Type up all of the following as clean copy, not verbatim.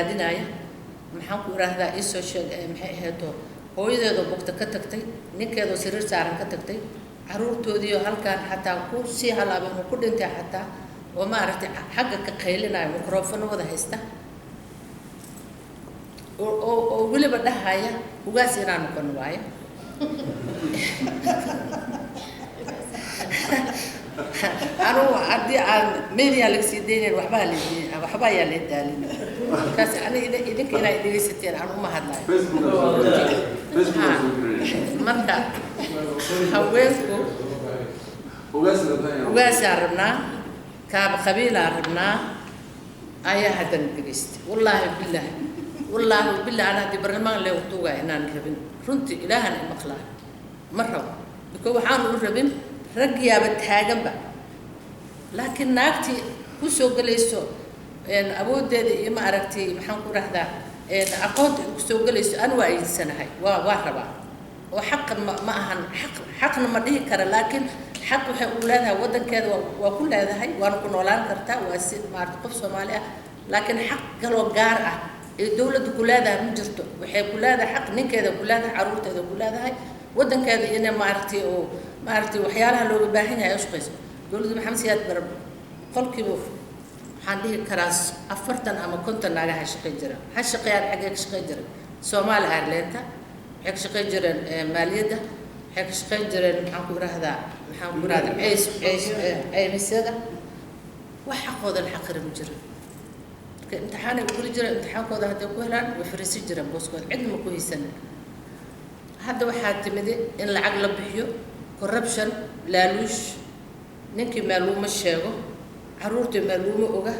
Raadinaya, maxaan ku idhaahdaa, iisoo sheeg, maxay ahaydoo, hooyadeedoo bugta ka tagtay, ninkeedoo sariir saaran ka tagtay, caruurtoodiioo halkaan xataa ku sii halaabay inuu ku dhintay xataa, oo maaragtay xagga ka qaylinayo, microphone wada haysta, oo weliba dhahaya ugaas inaan noqono waayo. Anugu haddii aan media laga sii daynayn, waxba la waxba ayaa la daalin markaas. Aniga idinka inaa dhegaysateen aan uma hadlayo. Marka haweenku ugaasaan rabnaa, kaaba qabiilaan rabnaa ayaa haddana dhegaystay. Wallaahi bilaahi, wallaahi bilahi, ana haddii barlamaan lee tuugaya inaan rabin, runtii ilaahan imaqlaa, ma rabo, because waxaan u rabin ragyaaba taaganba. Laakiin naagtii kusoo gelayso awooddeeda iyo ma aragtay, maxaan ku rahdaa, aqoonta kusoo gelayso, an waa iidsanahay, waa rabaa oo xaqa ma ahan xaq, xaqna ma dhihi kara, laakiin xaq waxay u leedahay waddankeeda, waa ku leedahay, waana ku noolaan kartaa, waa si maarata qof Soomaali ah. Laakiin xaq kaloo gaar ah ee dawladda ku leedahay ma jirto. Waxay ku leedahay xaq ninkeeda ku leedahay, carruurteeda ku leedahay, waddankeeda inay maaragtay oo maaragtay waxyaalaha looga baahan yahay ay ushaqayso. Dowladda Maxamed Siyaad Bare qolkiiba waxaan dhihi karaa 40 ama 50 naagaha shaqayn jireen. Ha shaqeeyaan, xaggee ka shaqayn jireen? Soomaali Airlenta waxay ka shaqayn jireen, maaliyadda waxay ka shaqayn jireen, maxaan ku idhaahdaa, ceys ceys ceymisyada. Wax xaqooda la xaqiri ma jirin. Marka imtixaanay uguli jireen, imtixaankooda hadday ku helaan way fariisin jireen booskooda, cidna ma ku haysanin. Hadda waxaa timidi in lacag la bixiyo, corruption, laaluush, ninkii maaluuma sheego, carruurtii maaluuma oga,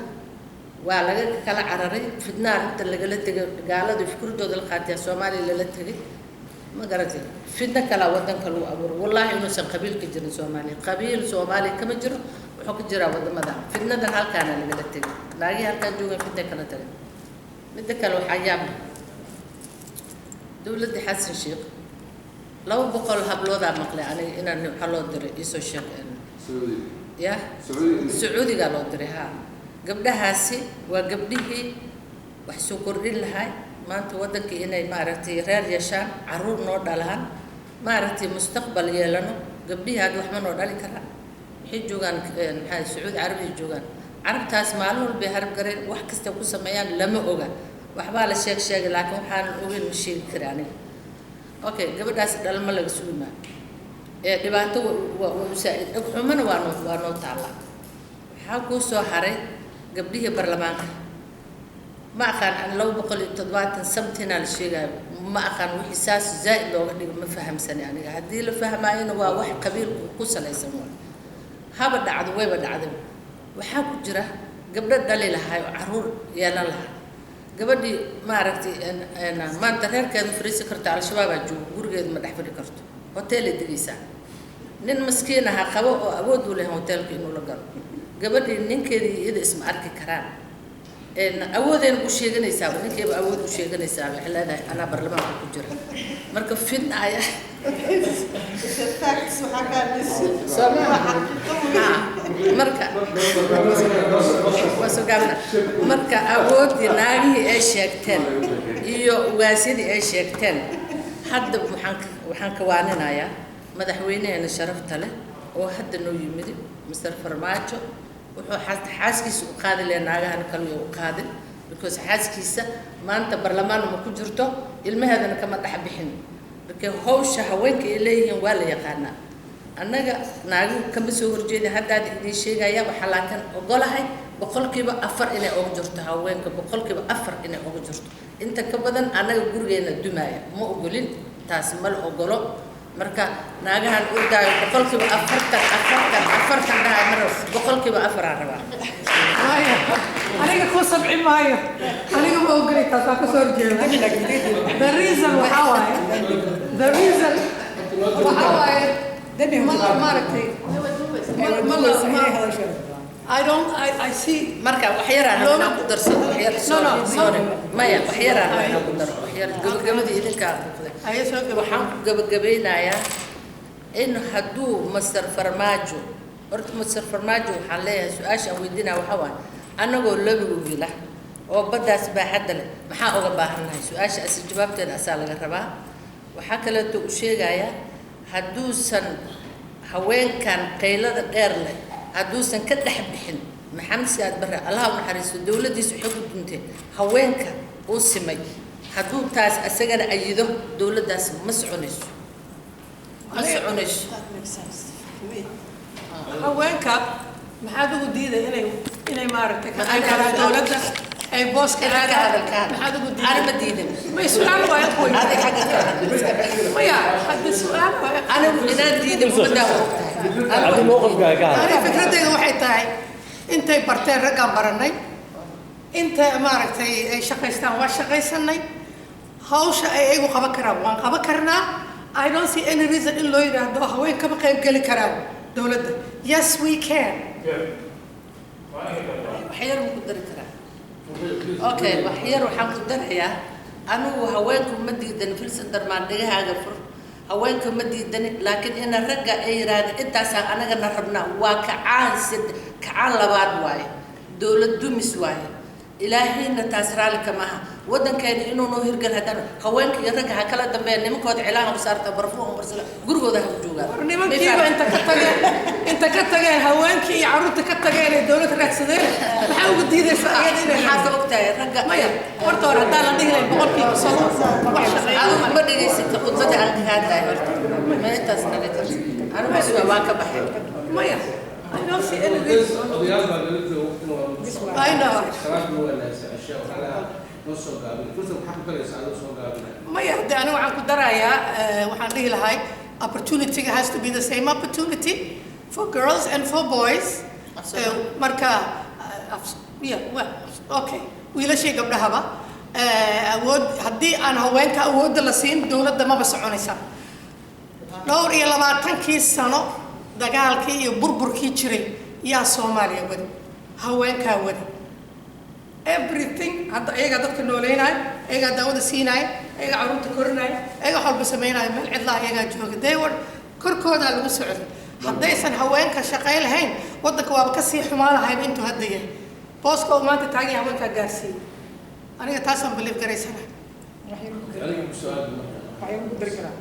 waa laga kala cararay, fidnaa inta lagala tegay, gaaladu fikradooda la qaataya, Soomaaliya lala tegay, ma garatay? Fidno kalaa waddanka lagu abuuray. Wallaahi inuusan qabiilka jirin Soomaaliya, qabiil Soomaaliya kama jiro, wuxuu ka jiraa waddamada. Fidnadan halkaana lagala tegay, naagihii halkaan joogan fidna kala tagay. Midda kale waxaa yaab leh, dowladda Xasan Sheekh 200 habloodaa maqlay aniga inaan waxaa loo diray, iisoo sheeg, ya Sacuudigaa loo diray. Ha, gabdhahaasi waa gabdhihii wax soo kordhin lahay maanta waddankii, inay maaragtay reer yeeshaan, carruur noo dhalaan, maaragtay mustaqbal yeelano. Gabdhihii hadda waxma noo dhali karaan, waxay joogaan maxaa, Sacuudi Carabiya joogaan. Carabtaas maalin walbay harab gareen, wax kasta ku sameeyaan lama oga, waxbaa la sheeg sheegay, laakiin waxaanan ogeyn ma sheegi kara aniga. Okay, gabadhaas dhalmo laga sugi maayo ee dhibaato waa usaa-id, dhagxumana waa noo taallaa. Waxaa kuu soo haray gabdhihii baarlamaanka. Ma aqaan an 270 something aa la sheegaayo, ma aqaan wixii saas zaa'id looga dhigo, ma fahamsani aniga. Haddii la fahmaayona waa wax qabiilku ku salaysan, waa haba dhacdo, wayba dhacday. Waxaa ku jira gabdho dhali lahay oo carruur yeelan lahaa. Gabadhii maaragtay maanta reerkeeda fariisi karta, Al-Shabaabaa joogo, gurigeeda ma dhex fadhi karto, hoteelay degaysaa. Nin maskiin aha qabo oo awood u leh hoteelka inuu la galo. Gabadhii ninkeedii iyada isma arki karaan, awoodayna u sheeganaysaaba, ninkeeba awood u sheeganaysaa, waxay leedahay anaa baarlamaanka ku jira. Marka fidna ayaa soo ma marka waa soo gaabna. Marka awooddii naagihii ay sheegteen iyo ugaasyadii ay sheegteen, hadda waxaan kawaaninayaa madaxweynaheena sharafta leh oo hadda noo yimid, Mister Farmaajo, wuxuu xaaskiisa u qaadi lahaa naagahan kale u qaadin, because xaaskiisa maanta barlamaan ma ku jirto, ilmaheedana kama dhex bixin. Marka hawsha haweenka ay leeyihiin waa la yaqaanaa. Annaga naaguhu kama soo horjeeda, haddaad idiin sheegaya waxaa, laakiin ogolahay 4% inay oga jirto haweenka, 4% inay oga jirto. Inta ka badan annaga gurigeena dumaaya, ma ogolin taas, ma la ogolo. Marka naagahan ordaayo 40%, 40 40 dhahay mar 4% rabaa. Maya, aniga ku sabci maayo, aniga ma ogoli taas, waa kasoo horjeeda. The reason waxaa waaye, the reason waxaa waaye, ma la maaragtay, ma la ma I don't I see. Marka wax yaraan inaan ku darsado, wax yar. No, no, sorry, maya, wax yaraan inaan ku daro, wax yar, gabagabadii idinkaa noqday. Aye, soo gaba. Waxaan ku gabagabeynayaa in hadduu Master Farmaajo, horta Master Farmaajo waxaan leeyahay, su-aasha aan weydiinaya waxaa waaye, annagoo laba wiila Oo baddaas baaxadda leh maxaa uga baahannahay? Su-aasha asi jawaabteeda asaa laga rabaa. Waxaa kaleeto uu sheegayaa, hadduusan haweenkan qaylada dheer leh hadduusan ka dhex bixin Maxamed Siyaad Barre, Allaha u naxariisto, dowladdiisa waxay ku duntay haweenka uu simay. Hadduu taas isagana ayido, dowladdaas ma soconayso, ma soconayso. Haweenka maxaad ugu diiday inay maaragtay ka qayb galaan dowladda, ay booska Ka aadaan? Hadal, ka hadal. Maxaad ugu Ana ma diiday? Diidin. May, su-aal waay ku. Adig xagga ka hadal. Maya, hadda su-aal waay. Anigu inaan diidin ummaddaa waa ogtahay. Adi mowqifkaaga ka hadal. Ani fikradeyda waxay tahay, intay barteen raggaan baranay, inta maaragtay ay shaqaystaan waa shaqaysanay, hawsha ay ayagu qaban karaan waan qaban karnaa. I don't see any reason in loo yidhaahdo haween kama qayb geli karaan dowladda. Yes, we can. Wax yar ma ku dari karaa? Okay, wax yar waxaan ku darayaa. Anigu haweenku ma diidan. Filsan Darmaan, dhegahaaga fur. Haweenka ma diidani, laakiin ina ragga ay yidhaahda intaasaan anagana rabnaa waa kacaan kacaan labaad waaye, dowlad dumis waaye. Ilaahayna taas raalli kama aha. Waddankeena inuu noo hirgal haddana haweenka iyo ragga ha kala dambeeya. Nimankooda cilaha u saarta, barfuun marsada, gurigooda ha ku joogaan. War nimankiiba inta ka tageen haweenkii iyo carruurta ka tageen ee dowladda raadsadeen, maxaa ugu diidaysaa ayada inay Maxaa ka ogtahay ragga? Maya, horta hore haddaan la dhihi lahayn 30% wax shaqeeya. Adigu ma dhegaysata khudbada aan ka hadlayo horta. Ma intaas naga jirta? Anigu waa waan ka baxay. Maya, I don't see any reason. Odayaal baa nala jooga, waqtina waa lagu socdaa. I know. Salaadna waa la haysaa, ashaa waxaa lahaa noo soo gaabin. Fursa maxaa ku daraysaa adoo soo gaabinaya? Maya, hadde aniga waxaan ku darayaa, waxaan dhihi lahay opportunity has to be the same opportunity for girls and for boys. Marka yeah, well, okay, wiilashii gabdhahaba awood. Haddii aan haweenka awoodda la siin, dowladda maba soconaysa. Dhowr iyo labaatankii sano dagaalkii iyo burburkii jiray yaa Soomaaliya wadi? Haweenkaa wadi everything. Hadda ayagaa dadka nooleynaayo, ayagaa daawada siinaayo, ayagaa carruurta korinaayo, ayagaa wax walba sameynaayo. Meel cidlaa ayagaa jooga. They were korkoodaa lagu socday. Haddaysan haweenka shaqay lahayn, waddanka waaba kasii xumaan lahayba intuu hadda yahay. Booska uu maanta taagan yahay haweenkaa gaarsiiyey. Aniga taasaan believe garaysana. Aniga ku su'aal marka. Waxyar ku dari karaa?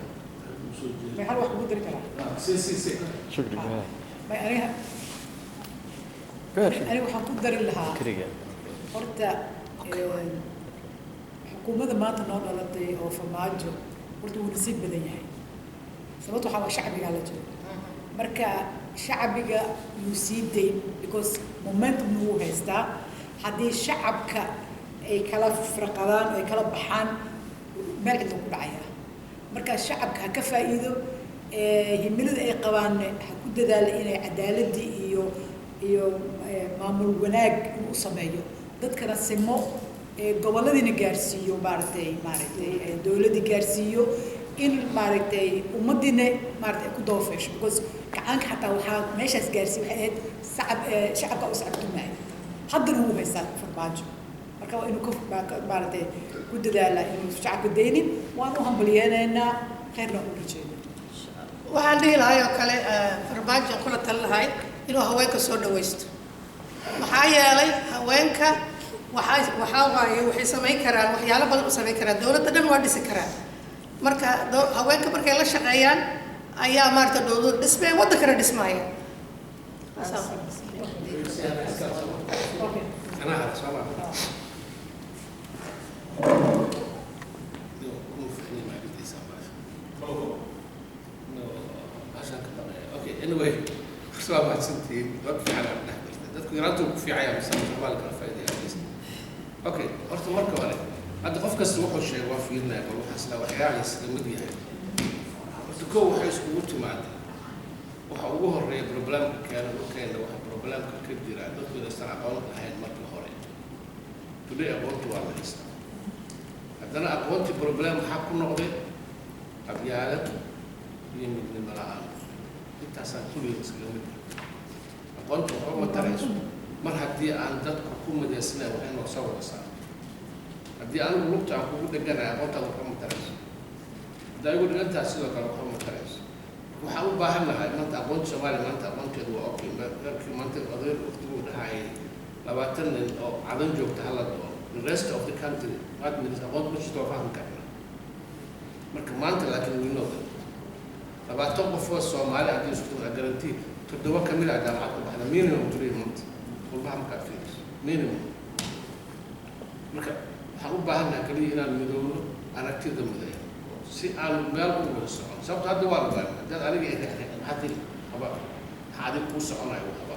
Soo jeeda. May hal wax kugu dari karaa? Ah, si si si. Shukri. May, aniga Go ahead. aniga waxaan ku dari lahaa Keliga. horta xukuumadda maanta noo dhalatay oo Farmaajo horta wuu nasiib badan yahay. Sababta waxaa waa shacbigaa la jiro. Marka shacbiga yuu sii dayn, because momentumna wuu haystaa. Haddii shacabka ay kala firqadaan, ay kala baxaan, meel cidla ku dhacaya. Marka shacabka ha ka faa'iido himilada ay qabaan, ha ku dadaalo inay cadaaladii iyo maamul wanaag inuu sameeyo, dadkana simo, goboladiina gaarsiiyo, maaragtay dowladdii gaarsiiyo, in maaragtay ummadiina maaragtay ay ku dabafeesho, because gacanka xataa waxaa meeshaas gaarsiiy waxay ahayd sacab, shacabka u sacabtumaya. Haddana wuu haystaa Farmaajo. Marka waa inuu ka maaragtay ku dadaalaa inuu shacabka daynin. Waan u hambaliyeenaynaa, khayrna u rajeynaa. Waxaan dhihi lahay oo kale, Farmaajo kula talin lahay inuu haweenka soo dhawaysto. Maxaa yeelay haweenka waxaa waaye waxay samayn karaan waxyaalo badan u samayn karaan, dowladda dhan waa dhisi karaan. Marka haweenka markay la shaqeeyaan ayaa maarata dowlad dhismaya, waddankana dhismaya. Okay. Anaa hada soo ma. Kuma ficni maalintiisa baasha. No, baashaan ka baqaya. Okay, anyway, waa mahadsantihiin. Dad fiican aad dhex bartay. Dadku yaraantuu ku fiican yahay, mise waxbaa la kala faa'iidaya. Okay, horta marka hore, hadda qof kasta wuxuu sheegay waa fiirinaya, bal waxaas la waxyaalaha iskaga mid yahay. Horta kow waxay iskugu timaaday, waxa ugu horeeya problemka keena dhulkeena, waxa problemka ka jira dadku inaysan aqoon lahayn markii hore. Today aqoontu waa la haystaa, haddana aqoontii problem waxaa ku noqday qabyaalad iyo midnimo la'aan. Intaasaan kulligeed iskaga mid ah. Aqoontu waxba ma tarayso mar haddii aan dadku ku midaysnayn wax inoo soo wada saarto. Haddii anigu lugta aan kugu dheganahay, aqoontaada waxba ma tarayso. Haddii adigu dhigantaha, sidoo kale waxba ma tarayso. Waxaan u baahan nahay maanta aqoonta Soomaaliya, maanta aqoonteedu waa okay. Markii maanta oday waqtiguu dhahayay 20 nin oo Cadan joogta hala doono. The rest of the country waad milis aqoon ma jirto, waa fahmi karnaa. Marka maanta laakiin we know that 20 qof oo Soomaali haddii isku timaado, guarantee toddoba ka mid ah jaamacad ka baxda minimum 3 months qurbaha markaad fiiriso minimum. Marka waxaan u baahannahay kaliya inaan midoowno, aragtida mideeyo si aan meel u wada socon. Sababto hadda waa ogaana haddaad aniga i riixriixdo, maxaa tiri haba, maxaa adiga kuu soconayo? Waxba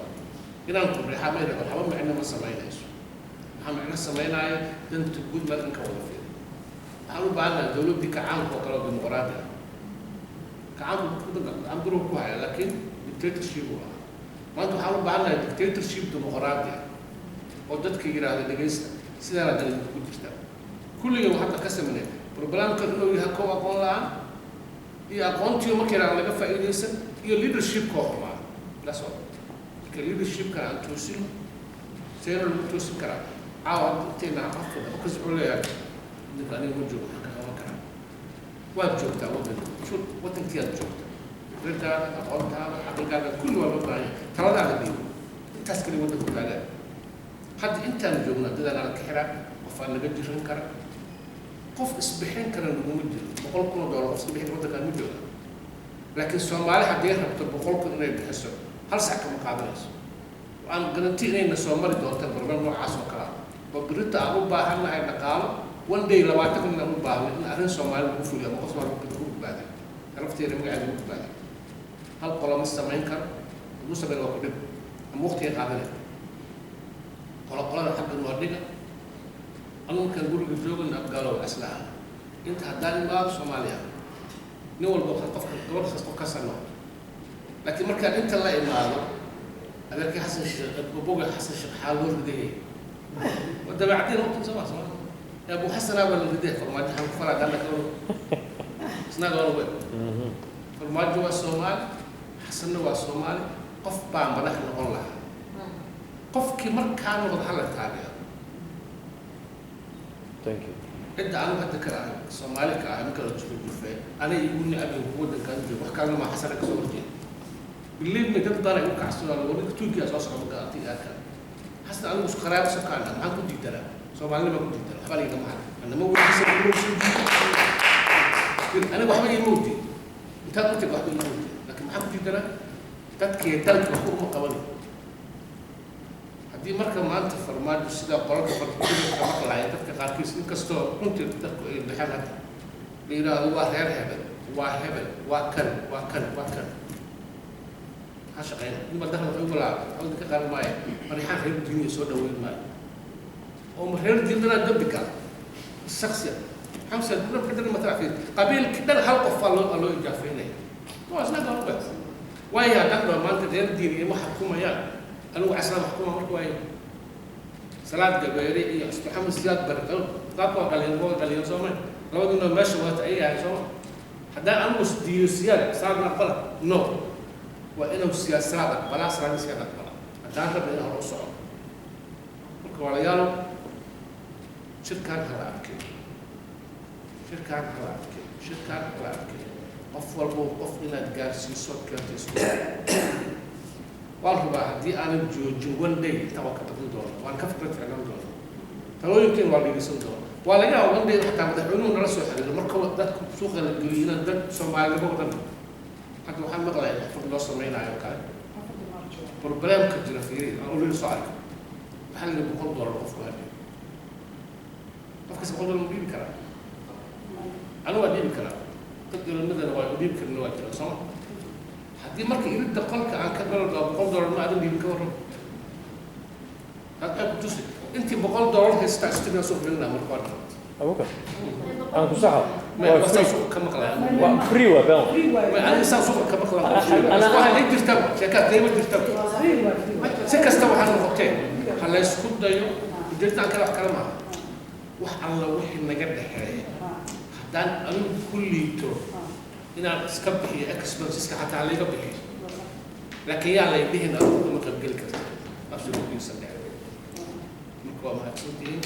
inaan ku riixaa ma irado, waxba micno ma samaynayso. Maxaa micno samaynaayo? Danta guud meel in ka wada fiiro. Waxaan u baahannahay dowladdii kacaanka oo kale oo dimuqraadi ah. Kacaanku wadanka gacan ku haya, laakiin dictatorship uu ahaa. Maanta waxaan u baahannahay dictatorship dimuqraadi ah oo dadka yidhaahda, "Dhegaysta, sidaana dani ku jirtaa." Kulligeen waxaan ka sameynay problemkan inuu yahay kow aqoon la'aan iyo aqoontii markii aan laga faa'iidaysan iyo leadershipka oo xumaa. That's all. Marka leadershipka aan toosino, seena lagu toosin karaa? Caawa inteena qofka kas wuxuu leeyahay, "Ninka aniga ma joogo, maxaan ka qaban karaa?" Waad joogtaa waddanka, waddankiiaad joogtaa, fikradaada, aqoontaada, caqligaaga, kulli waa loo baahan yahay. Taladaada dhiibo, intaas kaliya waddanku taagaa. Hadda intaan joognaa dadaan aan ka xiraa, qof aan naga jiran kara, qof isbixin kara naguma jiro. $100,000 qof iska bixin waddankaan ma jooga, laakiin Soomaali haddii rabto 100,000 inay bixiso, hal sac kama qaadanayso. Aan guarantee inayna soo mari doonta problem noocaas oo kale ah oo berrito aan u baahannahay dhaqaalo. One day 20,000 aan u baahnay in arrin Soomaali lagu fuliyo ama qof Soomaali lagu badbaadiyo, sharafteeda, magaceeda lagu badbaadiyo, hal qolo ma samayn karo. Hadduu samayn waa ku dhib ama waqtiga qaadanay. Qolo qolada xaggan waa dhiga. Anu markaan guriga joogana Abgaalo aslaha inta haddaan imaado Soomaaliya, nin walba qofka gabadh kas qof kasa noqdo, laakiin markaan inta la imaado, adeerkii Xasan Sheekh, boga Xasan Sheekh xaa loo ridayay? Waa dabeecadeen waqti soo soo Abu Xasanaa baa la riday. Farmaajo xaan ku falaa galla kalo isnaga waa wey. Farmaajo waa Soomaali, Xasanna waa Soomaali. Qof baa madax noqon lahaa, qofkii markaa noqdo hala taageero. Thank you. Cidda anigu hadda ka ahay Soomaali ka ahay marka la jufo jufee anay igu necabin waddankan joogo, wax kalena maa, Xasana kasoo horjeeda. Believe me, dad badan ay u kacsadaan war ninka tuugiyaa soo socda marka arti arka Xasan. Anigu isku qaraabo sokaana, maxaan ku diidanaa? Soomaalinima ku diidanaa, waxba laygama harin. Anama weydiisan, aniga waxba iima weydiin, intaad u tag waxba iima weydiin, laakiin maxaan ku diidanaa? Dadkiiyo dalka waxba uma qabanayo. Haddii marka maanta Farmaajo sidaa qolalka farka maqlaaya dadka qaarkiis, inkastoo runtii dadku ay bixeen, hadda la yidhaahdo waa reer hebel, waa hebel, waa kan, waa kan, waa kan, ha shaqeyna inba dakhli waxay u bilaabay waxba ka qaran maayo. Marixaan reer diiniya soo dhaweyn maayo oo ma reer diin dhanaa dambi gala shaksiya xamsa dhan ka dhan matala fi qabiilki dhan hal qof baa loo ijaafeynaya. Waa isna garuba waayo. Haddaan dhaho maanta reer diin ima xukumayaan, anigu caslaam xukuma marka waayo Salaad Gabeere iyo Maxamed Siyaad Bare qaabka waa dhaliyan, waa dhaliyan sooma labaduna meesha waata ayay ahay sooma. Haddaan anigu diido Siyaad, Salaadna aqbala, no, waa inuu Siyaad Salaad aqbalaa, Salaadna Siyaad aqbala haddaan rabna inaan hore u socono. Marka walaalayaalo, shirkaan hala adkeeyo, shirkaan hala adkeeyo, shirkaan hala adkeeyo. Qof walbo qof inaad gaarsiiso keento isku waan rubaa. Haddii aanan joojin, one day intaa waa ka badin doona, waan ka fikrad ficnaan doona, talooyinkeen waa dhegeysan doona. Waa laga yaaba one day xataa madaxweynuhu nala soo xiriiro marka dadku suuqa la geliyo inaan dad Soomaalinimo wadan. Hadda waxaan maqlayaa xaflad loo sameynaayo kale. Problemka jira fiiri, aan already soo arkay. Waxaa la yidhi $100 qofku hadhiyo. Qofkaas $100 ma dhiibi karaa? Anigu waa dhiibi karaa, dad dowladnadana waa dhiibi karina waa jiraan sooma. Haddii marka iridda qolka aan ka galo doo $100 ma adan dhiibin, ka warram? Had ku tusi intii $100 haystaa istina soo filinaa marka waa dhamaatay. Abuukar, aan ku saxo. Ma waa waa free. Suuqa ka maqlaya. Waa free, waa been. Ma aniga saa suuqa ka maqlaa, waxaa lay jirtaba sheekaad layma jirtaba. Si kasta waxaa noqotee, ha la isku dayo. Ujeedada aan kale wax kale maaha, wax alla wixii naga dhexeeya haddaan anigu ku liito inaan iska bixiyo expenseska, xataa layga bixiyo, laakiin yaa lay dhihin adigu kuma qaybgeli karta. Absolutely saddex. Marka waa mahadsantihiin.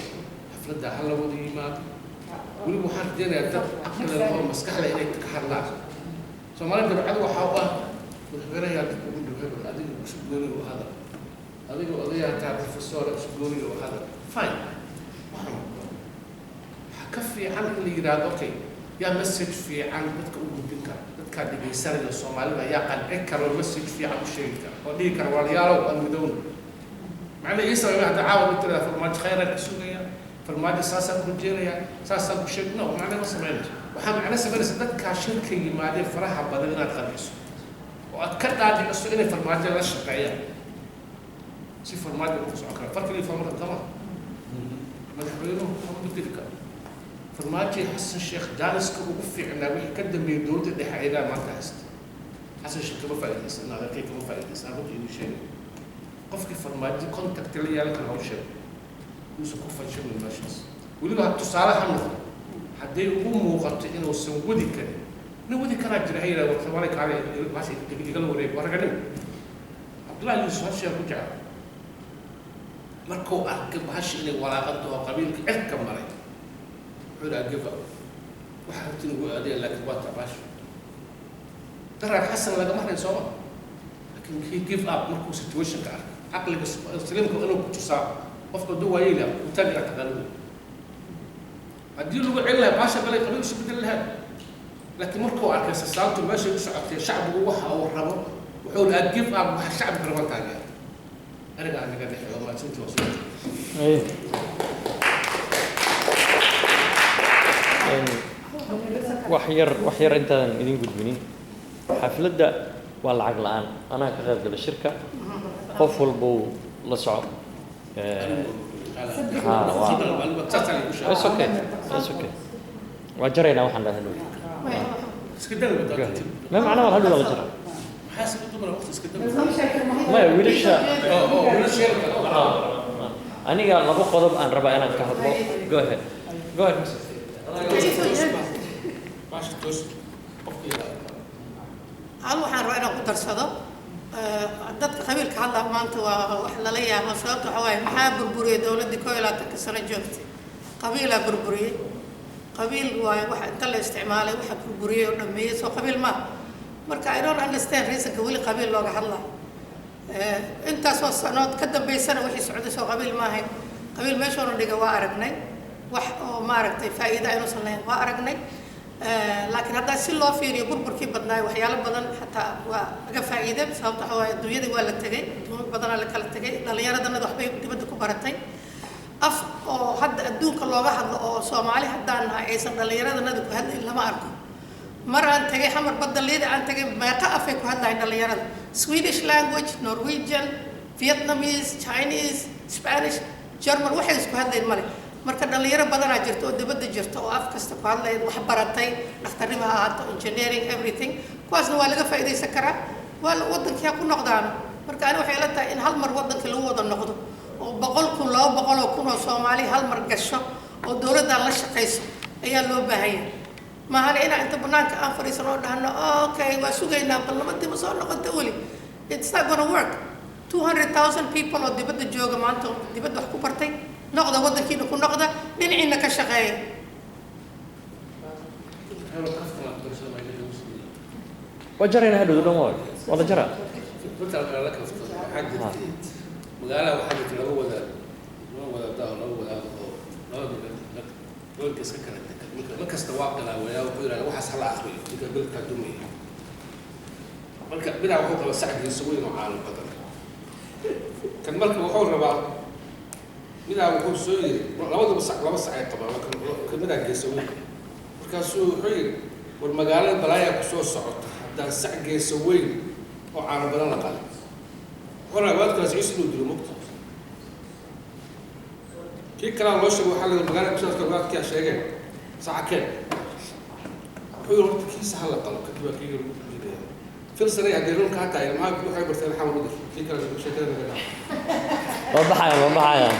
Xafladda ha la wada yimaado. Weliba waxaan rajeynayaa dad caqli leh oo maskax leh inay ka hadlaan. Soomaalida dabcadu waxaa u ah madaxweynaha dadka ugu dhow hebel, adiga isu gooni u hadal, adiga odayaa taa professor isu gooni u hadal. Fine. Waxaan waxaa ka fiican in la yidhaahdo, okay, yaa message fiican dadka u gudbin kara, dadkaa dhegaysanaya Soomaalida, yaa qancin kara oo message fiican u sheegi kara oo dhihi kara, walaalayaalow, aan midowna. Macna ii sababay hadda caawa u tirada Farmaajo khayraan ka sugaya, Farmaajo saasaan ku rajeynaya, saasaan ku sheeg, no, macna ma samaynayso. Waxaa macno samaynaysa dadkaa shirka yimaadeen faraha badan inaad qanciso oo aad ka dhaadhiciso inay Farmaajo la shaqeeyaan si Farmaajo ku socon kara. Farkii farmaajo kama madaxweynuhu kama bedeli karo. Farmaajo, Xasan Sheekh jaaniska ugu fiicnaa wixii ka dambeeyay dowladda dhexe ayagaa maanta haysta. Xasan Sheekh kama faa'iidaysan, adeerkay kama faa'iidaysan. Runta idin sheegay, qofkii Farmaajo contact la yeelan kara haw sheego uusan ku fashilmin meeshaas. Weliba tusaale ha noqdo, hadday ugu muuqato inuusan wadi karin, nin wadi karaa jira, ha yidhahdo, war Soomaali kaale, bahasha igala wareeg. Waa raganimo. Cabdullahi Yuusuf hal shay ku jecel, markuu arkay bahasha inay walaaqanto oo qabiilka cirka maray, wuxuu dhaha, "Give up, waxa rabtin ugu aadaya, laakiin waa taa bahasha." Daraar Xasan lagama haray sooma, laakiin he give up markuu situationka arkay. Caqliga saliimka inuu ku tusaa qofka hadduu waayeyla uu taagi taqaanadu, haddii lagu celin lahaa bahasha balay qabiil isu bedeli lahaa. Laakiin markuu arkay sasaantu meeshay u socotay, shacbigu waxa uu rabo, wuxuu dhahaa, "Give up, waxa shacbiga raban taageera." Aniga aan naga dhexeeyo mahadsantii, waa soo Ay. Wax yar intaadan idin gudbinin, xafladda waa lacag la'aan. Anaa ka qayb gala shirka, qof walba uu la soco. It's okay, it's okay, waa jaraynaa waxaan dhahay hadhow. Iska dan. Go ahead. Ma macnaha waa hadhow la jara. Maxaa iska dumara waqti iska dan? Maya, wiilasha. Oo wiilasha. Aniga laba qodob aan rabaa inaan ka hadlo. Go ahead, go ahead, Mrs. Baasha toos qofkii. Hal waxaan rabaa inaan ku darsado. Dadka qabiilka hadla maanta waa wax lala yaabo. Sababta waxaa waaye, maxaa burburiyey dowladdii 21-ka sano joogtay? Qabiilaa burburiyey. Qabiil waaye waxa inta la isticmaalay waxa burburiyey oo dhameeyey, soo qabiil maaha? Marka I don't understand reasonka weli qabiil looga hadlaa. Intaasoo sanood ka dambaysana wixii socday soo qabiil maahayn? Qabiil meeshoona dhiga waa aragnay, wax oo maaragtay faa'iida inuusan lahayn waa aragnay. Laakiin haddaa si loo fiiriyo burburkii badnaay, waxyaalo badan xataa waa laga faa'iiday. Sababta waxaa waaye, adduunyadii waa la tegay, adduunyo badanaa la kala tegay, dhallinyaradana waxbay dibadda ku baratay. Af oo hadda adduunka looga hadlo oo Soomaali haddaan nahay aysan dhallinyaradanada ku hadlayn lama arko. Mar aan tegay Xamar, badda liida aan tegay, meeqa afay ku hadlahayn dhallinyarada? Swedish language, Norwegian, Vietnamese, Chinese, Spanish, German, waxay isku hadlayn male. Marka dhalinyaro badanaa jirta oo dibadda jirta oo af kasta ku hadlayn, wax baratay, dhakhtarnimo ha ahaato, engineering, everything. Kuwaasna waa laga faa'iidaysan karaa, waa wadankii ha ku noqdaano. Marka ani waxay la tahay in hal mar wadankii lagu wada noqdo oo 100,000, 200,000 oo Soomaali hal mar gasho oo dowladdan la shaqayso ayaa loo baahan yahay. Maahane inaan inta banaanka aan fadhiisano oo dhahno, "Okay, waa sugaynaa, bal nabadii ma soo noqonta weli," it's not gonna work. 200,000 people oo dibadda jooga maanta oo dibadda wax ku bartay, noqda, waddankiina ku noqda, dhinaciina ka shaqeeya. Helo kaftan aad darsada ma ilaga siiyay. Waa jaraynaa hadhow dhan, waa la jaraa. Runta la kaftan, waxaa jirtay magaalada, waxaa jirtay laba wadaad, laba wadaada oo laba wadaad oo laba gobolka iska kala degan. Marka mar kasta waa qilaawayaa, wuxuu yidhahdaa, waxaas hala akriyo, ninka beledkaa dumaya. Marka bidaa wuxuu qabaa sacdiisa weyn oo caalam badan kan. Marka wuxuu rabaa midaa, wuxuu soo yiri, labaduba sac, laba sac ay qabaan, kan midaa geesa weyn. Markaasuu wuxuu yidhi, war magaalada balaayaa kusoo socota haddaan sac geesa weyn oo caano badan la qalin. Wuxuu rabaa wadaadkaas Ciise inuu dilo mugta. Kii kalaa loo sheegay, waxaa la yidhi, magaalada kusoo socota, wadaadkaa sheegeen, saca keen. Wuxuu yidhi, horta kiisa ha la qalo, kadib waa kii lagu dilaya. Filsanay haddii runka hataa ilmaha waxay barteen xamar u dir kii kale sheekada naga dhaaf. Waa baxayaan, waa baxayaan,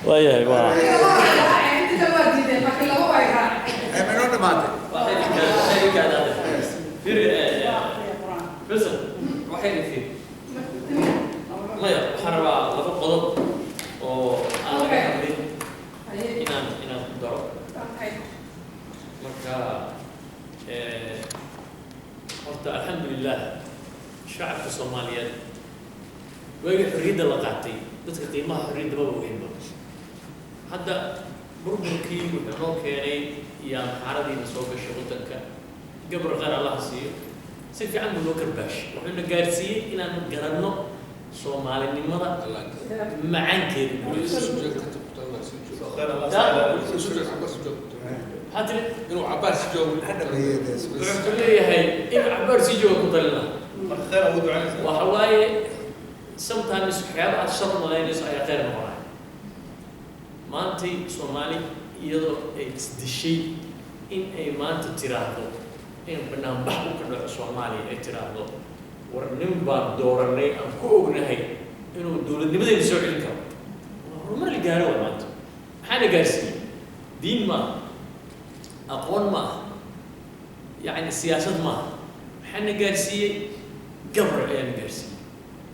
waayahay, waa Inta waa diideen, laakiin laba way raaceen. Ma inoo dhamaatay? Fiiri, Filsan, waxayna fiiri. Maya, waxaan rabaa laba qodob oo aan laga hadlin inaan ku daro. Marka horta alxamdulilah, shacabka Soomaaliyeed waagii xorriyadda la qaatay, dadka qiimaha xorriyadda maba ogeynba. Hadda burburkii wuxuu noo keenay iyo amxaaradiina soo gashay waddanka. Gabar khayr Allaha siiyo, si fiican buu noo karbaashay, wuxuuna gaarsiiyey inaan garanno Soomaalinimada macaankeeda. Maxaa tiri? Inuu cabaar si joogo. Wuxuu leeyahay inuu cabaar sii jooga ku talin lahaa. Waxa waaye, sometimes waxyaaba aad shar malaynayso ayaa khayr noqonaya. Maantay Soomaali iyadoo ay isdishay in ay maanta tiraahdo in banaanbax u ka dhaco Soomaaliya, ay tiraahdo war nin baan dooranay aan ku ognahay inuu dowladnimadeena soo celin karo, waa horumar la gaaro. Waa maanta maxaana gaarsiiyey? Diin maaha, aqoon maaha, yacni siyaasad maaha. Maxaana gaarsiiyey? Gabar ayaana gaarsiiyey.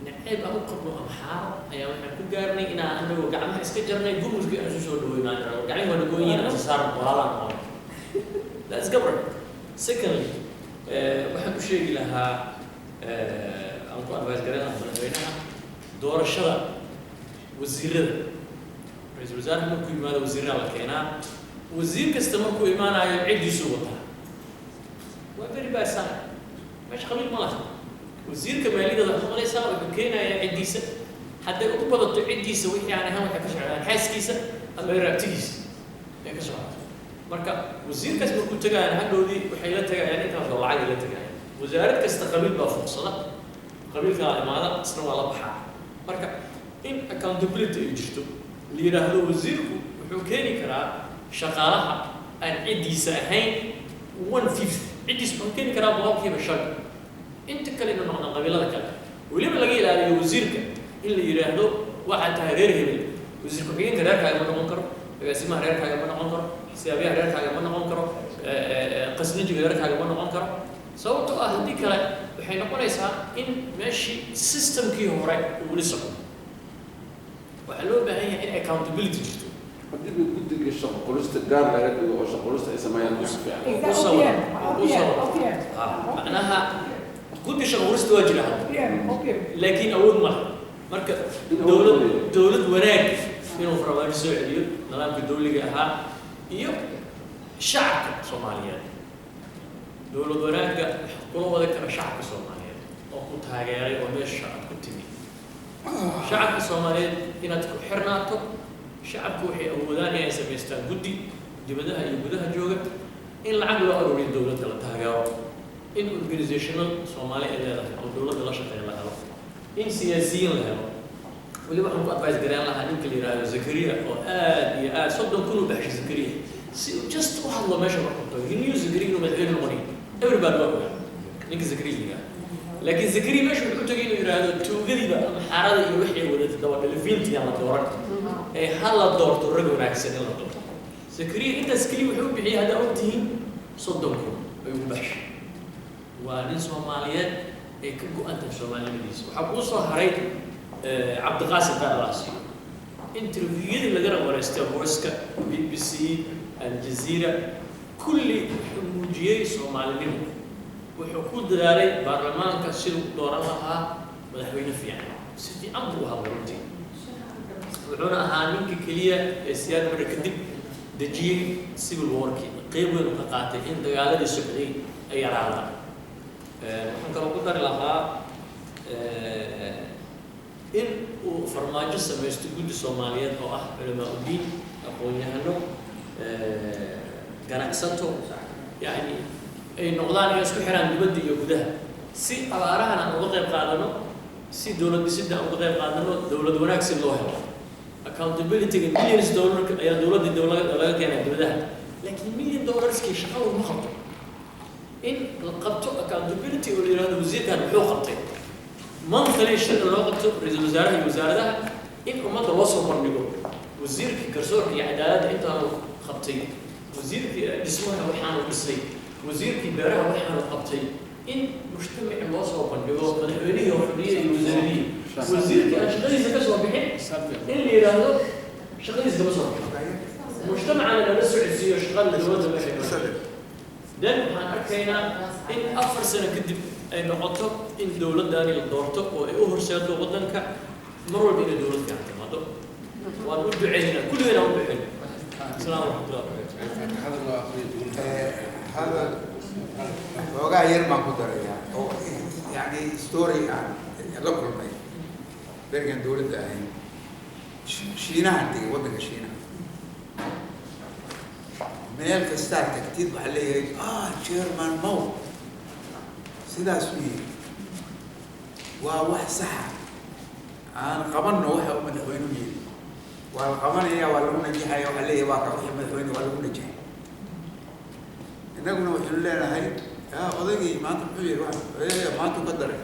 Nacayb aan u qabno amxaaro ayaa waxaan ku gaarnay inaan anagoo gacmaha iska jarnay, gumudkii aan isu soo dhaweyn, aan irahdo gacmihi waa nagoonyihiin, aan isa saaran, walaalaan noqon. That's gabar. Secondly, waxaan u sheegi lahaa, aan ku advice garan lahaa madaxweynaha doorashada wasiirada. Ra-iisul wasaaraha markuu yimaado, wasiirada la keenaa. Wasiir kasta markuu imaanayo ciddiisuu wataa. Waa very bad sign. Meesha qabiil ma laha. Wasiirka maaliyadda waxaad maqlaysaa wuxuu keenayaa ciddiisa. Hadday ugu badato ciddiisa wixii aan ahaan, waxay ka socdaan xaaskiisa ama raabtigiisa ay ka socdaan. Marka wasiirkaas markuu tagayaan, hadhowdii waxay la tagayaan intaasoo lacag ay la tagayaan. Wasaarad kasta qabiil baa fuuqsada, qabiilkaa imaada, isna waa la baxaa. Marka in accountability ay jirto, la yidhaahdo wasiirku wuxuu keeni karaa shaqaalaha aan ciddiisa ahayn one fifth, ciddiisa wuxuu keeni karaa 5%, inta kale inuu noqdaan qabiilada kale. Weliba laga ilaaliyo wasiirka in la yidhaahdo waxaad tahay reer hebel, wasiir ku-xigeenka reerkaaga ma noqon karo, agaasimaha reerkaaga ma noqon karo, xisaabiyaha reerkaaga ma noqon karo, qasnajiga reerkaaga ma noqon karo. Sababtoo ah haddii kale waxay noqonaysaa in meeshii systemkii hore uu weli socdo. Waxaa loo baahan yahay in accountability jirto. Haddii guddiga shaqo qorista gaar laga dhigo oo shaqo qorista ay sameeyaan si fiican. Macnaha guddi shaqo qorista waa jira hadda, laakiin awood ma laha. Marka dowlad wanaag inuu Farmaajo soo celiyo nidaamkii dowliga ahaa iyo shacabka Soomaaliyeed. Dowlad wanaagga waxa kula wadi kara shacabka Soomaaliyeed oo ku taageeray oo meesha aad ku timi. Shacabka Soomaaliyeed inaad ku xirnaato. Shacabku waxay awoodaan inay samaystaan guddi dibadaha iyo gudaha jooga, in lacag loo aruuriyo, dowladda la taageero, in organizationo Soomaali ay leedahay oo dowladda la shaqeeya la helo, in siyaasiyiin la helo. Weliba waxaan ku advice gareyn lahaa ninka la yidhaahdo Zakaria oo aad iyo aad 30,000 u baxshay Zakaria si uu just u hadlo meesha markuu tago. He knew Zakaria inuu madaxweyne noqonayo. Everybody waa ogaa ninka Zakaria la yidhaahdo, laakiin Zakaria meesha wuxuu tagay inuu yidhaahdo tuugadiiba ama xaarada iyo wixii wadatay dabadhalifiintii aan la dooran ee ha la doorto rag wanaagsan in la doorto. Zakaria intaas keliya wuxuu u bixiyay, haddaa ogtihiin, 30,000 ayuu ku baxshay. Waa nin Soomaaliyeed ay ka go-an tahay Soomaalinimadiisa. Waxaa kuu soo haray Cabdiqaasim Qaaralaasi. Interviewyadii lagana wareystay Voiceka, BBC, Aljazeera, kulli wuxuu muujiyey Soomaalinimo. Wuxuu ku dadaalay baarlamaanka siduu u dooran lahaa madaxweyne fiican. Si fiican buu u hadlay runtii, wuxuuna ahaa ninka keliya ee Siyaad Barre kadib dejiyey civil warkii, qeyb weyn uu ka qaatay in dagaaladii socday ay yaraadaan. Waxaan kaloo ku dari lahaa in uu Farmaajo samaysto guddi Soomaaliyeed oo ah culamaa udiin, aqoon-yahano, ganacsato, yacni ay noqdaan inay isku xiraan dibadda iyo gudaha, si abaarahan aan uga qayb qaadano, si dowlad dhisidda aan uga qayb qaadano, dowlad wanaag si loo helo. Accountability-ga, millions dollar ayaa dowladda dowlada laga keenaa dibadaha, laakiin million dollarskii shaqa laguma qabto. In la qabto accountability oo la yidhahdo wasiirkan muxuu qabtay, monthly shirka loo qabto ra-iisul wasaaraha iyo wasaaradaha, in ummadda loo soo bandhigo wasiirkii garsoorka iyo cadaaladda intaanu qabtay, wasiirkii dhismaha waxaanu dhisay, wasiirkii beeraha waxaanu qabtay, in mujtamaci loo soo bandhigo, madaxweynihii oo fadhiya iyo wasaaradihii. Wasiirkii aan shaqadiisa ka soo bixin in la yidhaahdo shaqadiisa kama soo bixin, mujtamacana lala socodsiiyo shaqada dowladda meesha ka. Then waxaan arkaynaa in 4 sano kadib ay noqoto in dowladdaani la doorto oo ay u horseedo waddanka mar walba inay dowlad fiican timaado. Waan u duceynaa, kulligeen aan u duceyna. Asalaamu waraxmatullahi wabarakaatu. Faatixada loo aqriyo. Hadal xoogaa yar baan ku darayaa oo yani story aan la kulmay berigan dowladda ahayn. Shiinahan tegay, waddanka Shiinaha. Meel kastaa tagtid waxaa leeyahay, "Chairman Mao sidaas u yiri, waa wax saxa, aan qabanno waxa uu madaxweynuhu yiri." Waa la qabanaya, waa lagu najaxaya. Waxaa leeyahay, "Waa ka wixii madaxweyne, waa lagu najaxay." Innaguna waxaynu leenahay, "Yaa odaygii maanta muxuu yiri? Wax maanta ka daray."